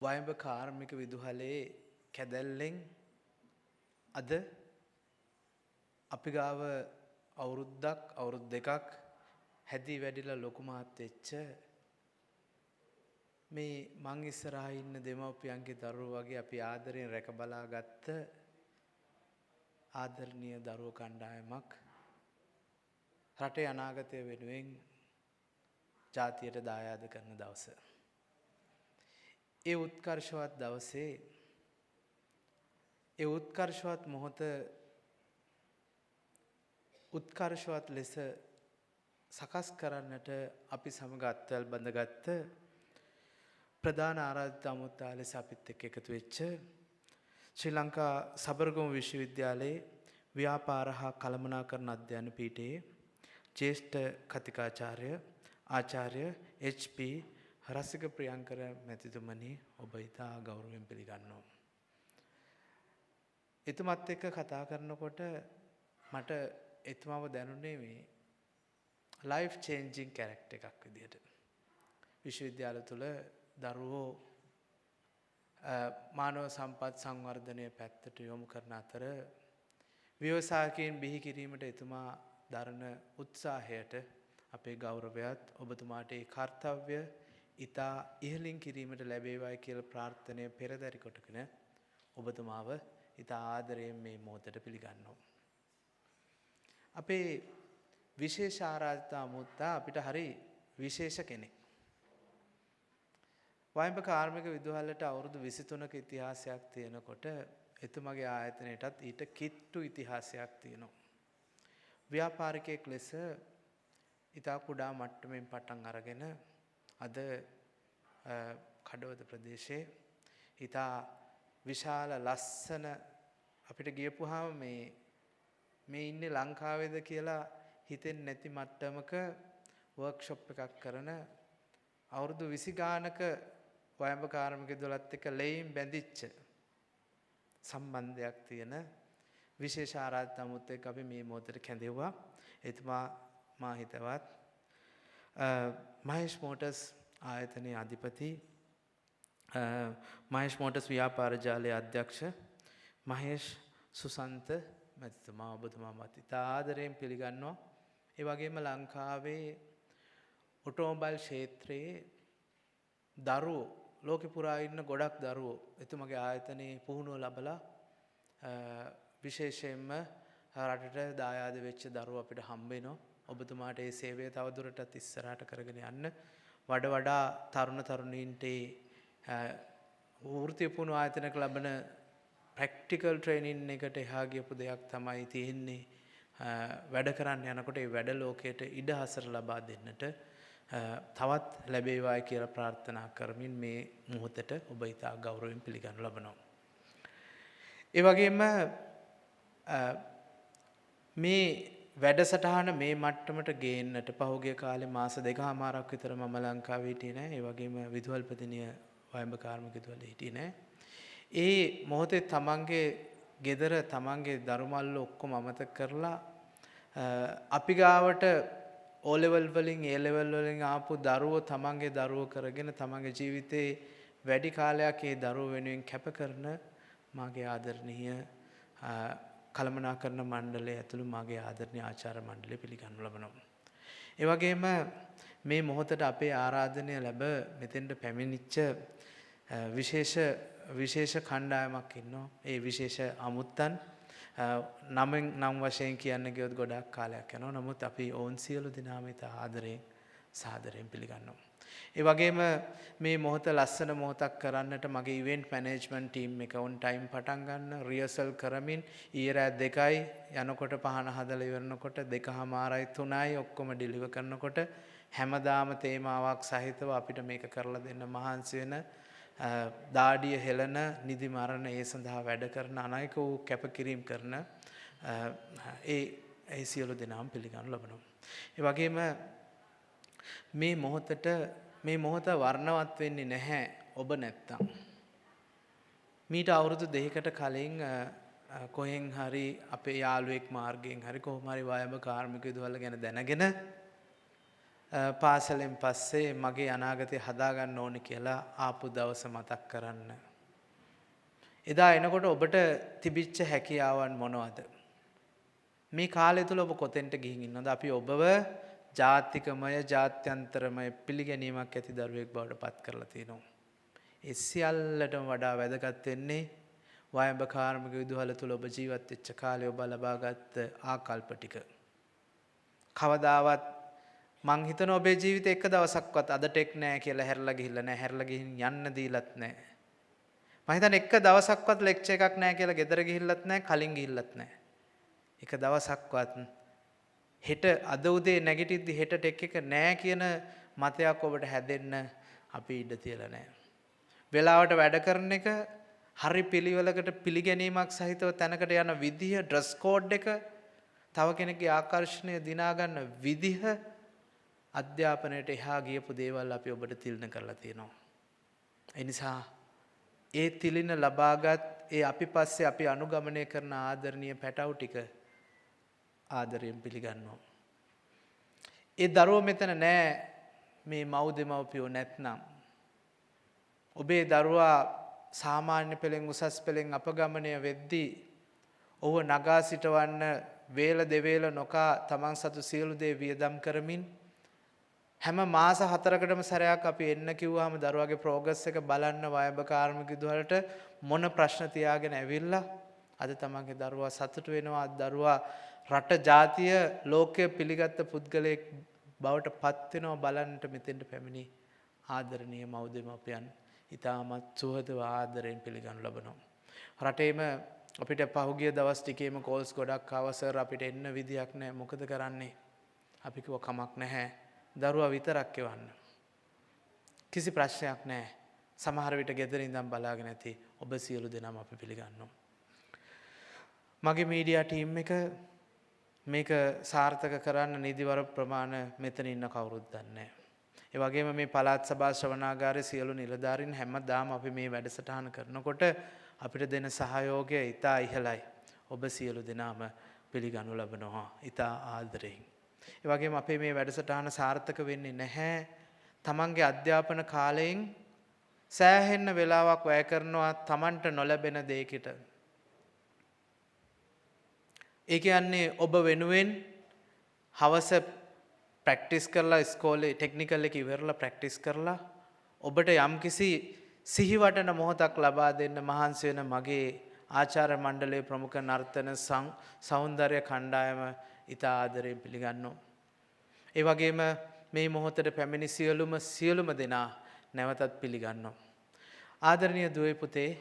වයඹ කාර්මික විදුහලේ කැදැල්ලෙන් අද අපි ගාව අවුරුද්දක් අවුරුදු දෙකක් හැදී වැඩිලා ලොකු මහත් වෙච්ච මේ මං ඉස්සරහා ඉන්න දෙමව්පියන්ගේ දරුවෝ වගේ අපි ආදරෙන් රැක බලා ගත්ත ආදරණීය දරුවෝ කණ්ඩායමක් රටේ අනාගතය වෙනුවෙන් ජාතියට දායාද කරන දවස. ඒ උත්කර්ෂවත් දවසේ ඒ උත්කර්ෂවත් මොහොත උත්කර්ෂවත් ලෙස සකස් කරන්නට අපි සමග අත්වැල් බඳගත්ත ප්‍රධාන ආරාධිත අමුත්තා ලෙස අපිත් එක්ක එකතු වෙච්ච ශ්‍රී ලංකා සබරගමු විශ්වවිද්‍යාලයේ ව්‍යාපාර හා කළමනාකරණ අධ්‍යයන පීඨයේ ජ්‍යෙෂ්ඨ කතිකාචාර්ය ආචාර්ය එච්.පී. රසික ප්‍රියංකර මැතිතුමනි, ඔබ ඉතා ගෞරවයෙන් පිළිගන්නවා. එතුමත් එක්ක කතා කරනකොට මට එතුමාව දැනුනේ මේ ලයිෆ් චේන්ජිං කැරක්ටර් එකක් විදිහට. විශ්වවිද්‍යාල තුළ දරුවෝ මානව සම්පත් සංවර්ධනය පැත්තට යොමු කරන අතර ව්‍යවසායකයන් බිහි කිරීමට එතුමා දරන උත්සාහයට අපේ ගෞරවයත්, ඔබතුමාට ඒ කර්තව්‍ය ඉතා ඉහළින් කිරීමට ලැබේවායි කියලා ප්‍රාර්ථනය පෙරදරි කොටගෙන ඔබතුමාව ඉතා ආදරයෙන් මේ මොහොතට පිළිගන්නවා. අපේ විශේෂ ආරාධිත අමුත්තා අපිට හරි විශේෂ කෙනෙක්. වයඹ කාර්මික විදුහලට අවුරුදු 23ක ඉතිහාසයක් තියෙනකොට එතුමාගේ ආයතනයටත් ඊට කිට්ටු ඉතිහාසයක් තියෙනවා. ව්‍යාපාරිකයෙක් ලෙස ඉතා කුඩා මට්ටමින් පටන් අරගෙන අද කඩවත ප්‍රදේශයේ ඉතා විශාල ලස්සන අපිට ගියපුවාම මේ ඉන්නේ ලංකාවේද කියලා හිතෙන්නේ නැති මට්ටමක වර්ක්ෂොප් එකක් කරන අවුරුදු 20 ගානක වයඹ කාර්මික විදුහලත් එක්ක ලෙයින් බැඳිච්ච සම්බන්ධයක් තියෙන විශේෂ ආරාධිත අමුත් එක්ක අපි මේ මොහොතට කැඳෙව්වා. එතුමා මා හිතවත් මහේෂ් මෝටර්ස් ආයතනයේ අධිපති, මහේෂ් මෝටර්ස් ව්‍යාපාර ජාලයේ අධ්‍යක්ෂ මහේෂ් සුසන්ත මැතිතුමා, ඔබතුමා මත් ඉතා ආදරයෙන් පිළිගන්නවා. ඒ වගේම ලංකාවේ ඔටෝමොබයිල් ක්ෂේත්‍රයේ දරුවෝ, ලෝකෙ පුරා ඉන්න ගොඩක් දරුවෝ එතුමාගේ ආයතනයේ පුහුණුව ලබලා විශේෂයෙන්ම රටට දායාද වෙච්ච දරුවෝ අපිට හම්බ වෙනවා. ඔබතුමාට ඒ සේවය තවදුරටත් ඉස්සරහට කරගෙන යන්න වඩ වඩා තරුණ තරුණීන්ට ඒ වෘත්තීය පුහුණු ආයතනයක ලබන ප්‍රැක්ටිකල් ට්‍රේනින් එකට එහා ගියපු දෙයක් තමයි තියෙන්නේ. වැඩ කරන්න යනකොට ඒ වැඩ ලෝකයට ඉඩ හසර ලබා දෙන්නට තවත් ලැබේවායි කියලා ප්‍රාර්ථනා කරමින් මේ මොහොතට ඔබ ඉතා ගෞරවයෙන් පිළිගනු ලබනවා. ඒ වගේම මේ වැඩසටහන මේ මට්ටමට ගේන්නට පහුගිය කාලේ මාස දෙකහමාරක් විතර මම ලංකාවේ හිටියේ නෑ. ඒ වගේම විදුහල්පතිනිය වයඹ කාර්මික විදුහලේ හිටියේ නෑ. ඒ මොහොතේ තමන්ගේ ගෙදර තමන්ගේ දරුමල්ල ඔක්කොම අමතක කරලා අපි ගාවට O level වලින් A level වලින් ආපු දරුවෝ තමන්ගේ දරුවෝ කරගෙන තමන්ගේ ජීවිතේ වැඩි කාලයක් ඒ දරුවෝ වෙනුවෙන් කැප කරන මාගේ ආදරණීය කළමනාකරණ මණ්ඩලය ඇතුළු මාගේ ආදරණීය ආචාර්ය මණ්ඩලය පිළිගනු ලබනවා. ඒ වගේම මේ මොහොතට අපේ ආරාධනය ලැබ මෙතෙන්ට පැමිණිච්ච විශේෂ කණ්ඩායමක් ඉන්නවා. ඒ විශේෂ අමුත්තන් නමෙන් නම් වශයෙන් කියන්න ගියොත් ගොඩක් කාලයක් යනවා. නමුත් අපි ඔවුන් සියලු දෙනාම ඉතා ආදරයෙන් සාදරයෙන් පිළිගන්නවා. ඒ වගේම මේ මොහොත ලස්සන මොහොතක් කරන්නට මගේ ඉවෙන්ට් මැනේජ්මන්ට් ටීම් එක ඔන් ටයිම් පටන් ගන්න රිහර්සල් කරමින් ඊයේ රෑ 2යි යනකොට පහන හදලා ඉවරනකොට දෙකහමාරයි තුනයි ඔක්කොම ඩිලිවර් කරනකොට හැමදාම තේමාවක් සහිතව අපිට මේක කරලා දෙන්න මහන්සි වෙන දාඩිය හෙලන නිදි මරණ ඒ සඳහා වැඩ කරන අනායක වූ කැපකිරීම කරන ඒ සියලු දෙනාම පිළිගනු ලබනවා. ඒ වගේම මේ මොහොතට මේ මොහොත වර්ණවත් වෙන්නේ නැහැ ඔබ නැත්තම්. මීට අවුරුදු දෙකකට කලින් කොහෙන් හරි අපේ යාළුවෙක් මාර්ගයෙන් හරි කොහොම හරි වයඹ කාර්මික විදුහල ගැන දැනගෙන පාසලෙන් පස්සේ මගේ අනාගතය හදාගන්න ඕනේ කියලා ආපු දවස මතක් කරන්න. එදා එනකොට ඔබට තිබිච්ච හැකියාවන් මොනවද? මේ කාලය තුල ඔබ කොතෙන්ට ගිහින් ඉන්නවද? අපි ඔබව ජාතිකමය ජාත්‍යන්තරමය පිළිගැනීමක් ඇති දරුවෙක් බවට පත් කරලා තියෙනවා. ඒ සියල්ලටම වඩා වැදගත් වෙන්නේ වයඹ කාර්මික විදුහල තුල ඔබ ජීවත් වෙච්ච කාලේ ඔබ ලබාගත් ආකල්ප ටික. කවදාවත් මං හිතන ඔබේ ජීවිතේ එක දවසක්වත් අද ටෙක් නෑ කියලා හැරලා ගිහිල්ලා නෑ, හැරලා ගිහින් යන්න දීලත් නෑ. මං හිතන්නේ එක දවසක්වත් ලෙක්චර් එකක් නෑ කියලා ගෙදර ගිහිල්ලත් නෑ, කලින් ගිහිල්ලත් නෑ. එක දවසක්වත් හෙට අද උදේ නැගිටිද්දි හෙට ටෙක් එක නෑ කියන මතයක් ඔබට හැදෙන්න අපි ඉඩ තියලා නෑ. වෙලාවට වැඩ කරන එක හරි පිළිවෙලකට පිළිගැනීමක් සහිතව තැනකට යන විදිහ, ඩ්‍රෙස් කෝඩ් එක, තව කෙනෙක්ගේ ආකර්ෂණය දිනා ගන්න විදිහ, අධ්‍යාපනයට එහා ගියපු දේවල් අපි ඔබට තිළිණ කරලා තියෙනවා. ඒ නිසා ඒ තිළිණ ලබාගත් ඒ අපි පස්සේ අපි අනුගමනය කරන ආදරණීය පැටවු ටික ආදරයෙන් පිළිගන්නවා. ඒ දරුවෝ මෙතන නෑ මේ මව් දෙමව්පියෝ නැත්නම්. ඔබේ දරුවා සාමාන්‍ය පෙළෙන් උසස් පෙළෙන් අපගමනය වෙද්දී ඔහුව නගා සිටවන්න වේල දෙවේල නොකා තමන් සතු සියලු දේ වියදම් කරමින් හැම මාස 4කටම සැරයක් අපි එන්න කිව්වහම දරුවාගේ ප්‍රෝග්‍රස් එක බලන්න වයඹ කාර්මික විදුහලට මොන ප්‍රශ්න තියාගෙන ඇවිල්ලා අද තමන්ගේ දරුවා සතුටු වෙනවා. අද දරුවා රට ජාතිය ලෝකය පිළිගත්ත පුද්ගලයෙක් බවට පත් වෙනවා බලන්නට මෙතෙන්ට පැමිණි ආදරණීය මව් දෙමව්පියන් ඉතාමත් සුහදව ආදරයෙන් පිළිගනු ලබනවා. රටේම අපිට පහුගිය දවස් ටිකේම කෝල්ස් ගොඩක් ආවා, සර් අපිට එන්න විදියක් නැහැ, මොකද කරන්නේ? අපි කිව්වා කමක් නැහැ, දරුවා විතරක් එවන්න. කිසි ප්‍රශ්නයක් නැහැ. සමහර විට ගෙදර ඉඳන් බලාගෙන ඇති ඔබ සියලු දෙනාම අපි පිළිගන්නවා. මගේ මීඩියා ටීම් එක මේක සාර්ථක කරන්න නිදිවර ප්‍රමාණ මෙතන ඉන්න කවුරුත් දන්නේ නැහැ. ඒ වගේම මේ පළාත් සභා ශ්‍රවණාගාරයේ සියලු නිලධාරීන් හැමදාම අපි මේ වැඩසටහන කරනකොට අපිට දෙන සහයෝගය ඉතා ඉහළයි. ඔබ සියලු දෙනාම පිළිගනු ලබනවා ඉතා ආදරයෙන්. ඒ වගේම අපේ මේ වැඩසටහන සාර්ථක වෙන්නේ නැහැ තමන්ගේ අධ්‍යාපන කාලයෙන් සෑහෙන්න වෙලාවක් වැය කරනවා තමන්ට නොලැබෙන දෙයකට. ඒ කියන්නේ ඔබ වෙනුවෙන් හවස ප්‍රැක්ටිස් කරලා ඉස්කෝලේ ටෙක්නිකල් එක ඉවරලා ප්‍රැක්ටිස් කරලා ඔබට යම්කිසි සිහිවටන මොහොතක් ලබා දෙන්න මහන්සි වෙන මගේ ආචාර්ය මණ්ඩලයේ ප්‍රමුඛ නර්තන සෞන්දර්ය කණ්ඩායම ඉතා ආදරයෙන් පිළිගන්නවා. ඒ වගේම මේ මොහොතට පැමිණි සියලුම දෙනා නැවතත් පිළිගන්නවා. ආදරණීය දුවේ පුතේ,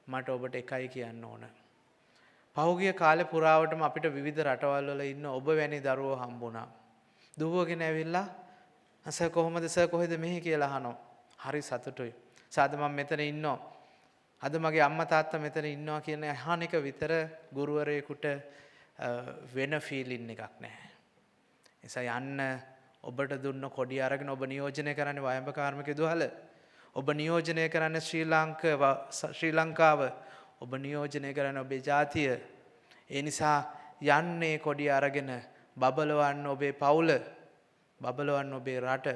මට ඔබට එකයි කියන්න ඕන. පහුගිය කාලේ පුරාවටම අපිට විවිධ රටවල් වල ඉන්න ඔබ වැනි දරුවෝ හම්බුණා. දුවගෙන ඇවිල්ලා සර් කොහොමද, සර් කොහෙද මෙහි කියලා අහනවා. හරි සතුටුයි. සර් අද මම මෙතන ඉන්නවා, අද මගේ අම්මා තාත්තා මෙතන ඉන්නවා කියන අහන එක විතර ගුරුවරයෙකුට වෙන ෆීලින් එකක් නැහැ. නිසා යන්න ඔබට දුන්න කොඩිය අරගෙන ඔබ නියෝජනය කරන්නේ වයඹ කාර්මික විදුහල, ඔබ නියෝජනය කරන්නේ ශ්‍රී ලංකාව, ඔබ නියෝජනය කරන්නේ ඔබේ ජාතිය. ඒ නිසා යන්නේ කොඩිය අරගෙන බබලවන්න ඔබේ පවුල, බබලවන්න ඔබේ රට,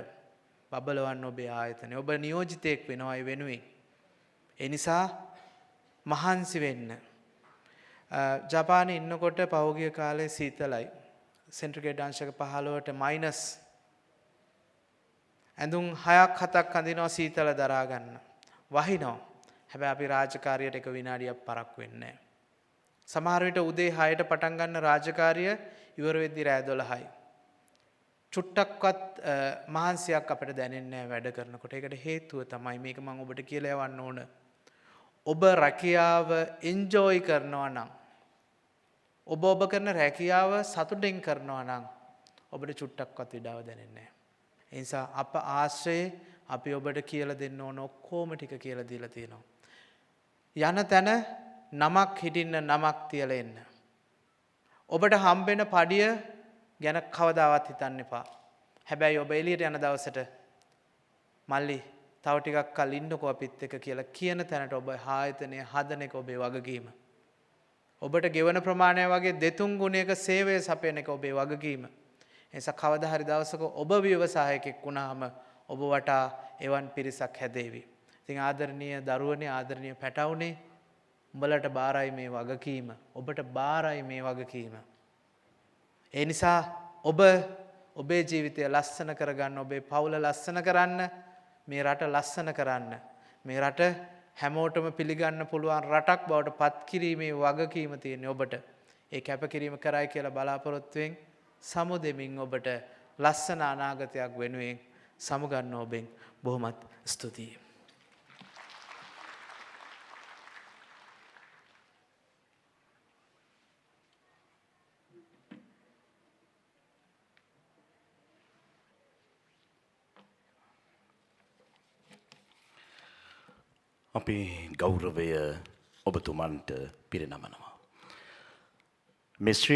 බබලවන්න ඔබේ ආයතනය. ඔබ නියෝජිතයෙක් වෙනවා ඒ වෙනුවෙන්. ඒ නිසා මහන්සි වෙන්න. ජපානයේ ඉන්නකොට පහුගිය කාලේ සීතලයි. Centigrade අංශක 15ට minus. ඇඳුම් 6ක් 7ක් අඳිනවා සීතල දරා ගන්න. වහිනවා. හැබැයි අපි රාජකාරියට එක විනාඩියක් පරක් වෙන්නේ නැහැ. සමහර විට උදේ 6ට පටන් ගන්න රාජකාරිය ඉවර වෙද්දි රෑ 12යි. චුට්ටක්වත් මහන්සියක් අපිට දැනෙන්නේ නැහැ වැඩ කරනකොට. ඒකට හේතුව තමයි මේක මම ඔබට කියලා යවන්න ඕන. ඔබ රැකියාව එන්ජොයි කරනවා නම්, ඔබ කරන රැකියාව සතුටෙන් කරනවා නම් ඔබට චුට්ටක්වත් විඩාව දැනෙන්නේ නැහැ. ඒ නිසා අප ආශ්‍රයේ අපි ඔබට කියලා දෙන්න ඕන ඔක්කොම ටික කියලා දීලා තියෙනවා. යන තැන නමක් හිටින්න නමක් තියලා එන්න. ඔබට හම්බෙන පඩිය ගැන කවදාවත් හිතන්න එපා. හැබැයි ඔබ එළියට යන දවසට මල්ලි තව ටිකක් කල් ඉන්නකෝ අපිත් එක්ක කියලා කියන තැනට ඔබ ආයතනය හදන එක ඔබේ වගකීම. ඔබට ගෙවන ප්‍රමාණය වගේ දෙතුන් ගුණයක සේවය සපයන එක ඔබේ වගකීම. ඒ නිසා කවදා හරි දවසක ඔබ ව්‍යවසායකෙක් වුණාම ඔබ වටා එවන් පිරිසක් හැදේවි. ඉතින් ආදරණීය දරුවනේ, ආදරණීය පැටවුනේ, උඹලට බාරයි මේ වගකීම. ඔබට බාරයි මේ වගකීම. ඒ නිසා ඔබ ඔබේ ජීවිතය ලස්සන කරගන්න, ඔබේ පවුල ලස්සන කරන්න, මේ රට ලස්සන කරන්න, මේ රට හැමෝටම පිළිගන්න පුළුවන් රටක් බවට පත් කිරීමේ වගකීම තියෙන්නේ ඔබට. ඒ කැපකිරීම කරයි කියලා බලාපොරොත්තුවෙන් සමුදෙමින් ඔබට ලස්සන අනාගතයක් වෙනුවෙන් සමුගන්න ඔබෙන් බොහොමත් ස්තුතියි. අපේ ගෞරවය ඔබතුමන්ට පිරිනමනවා. මේ ශ්‍රී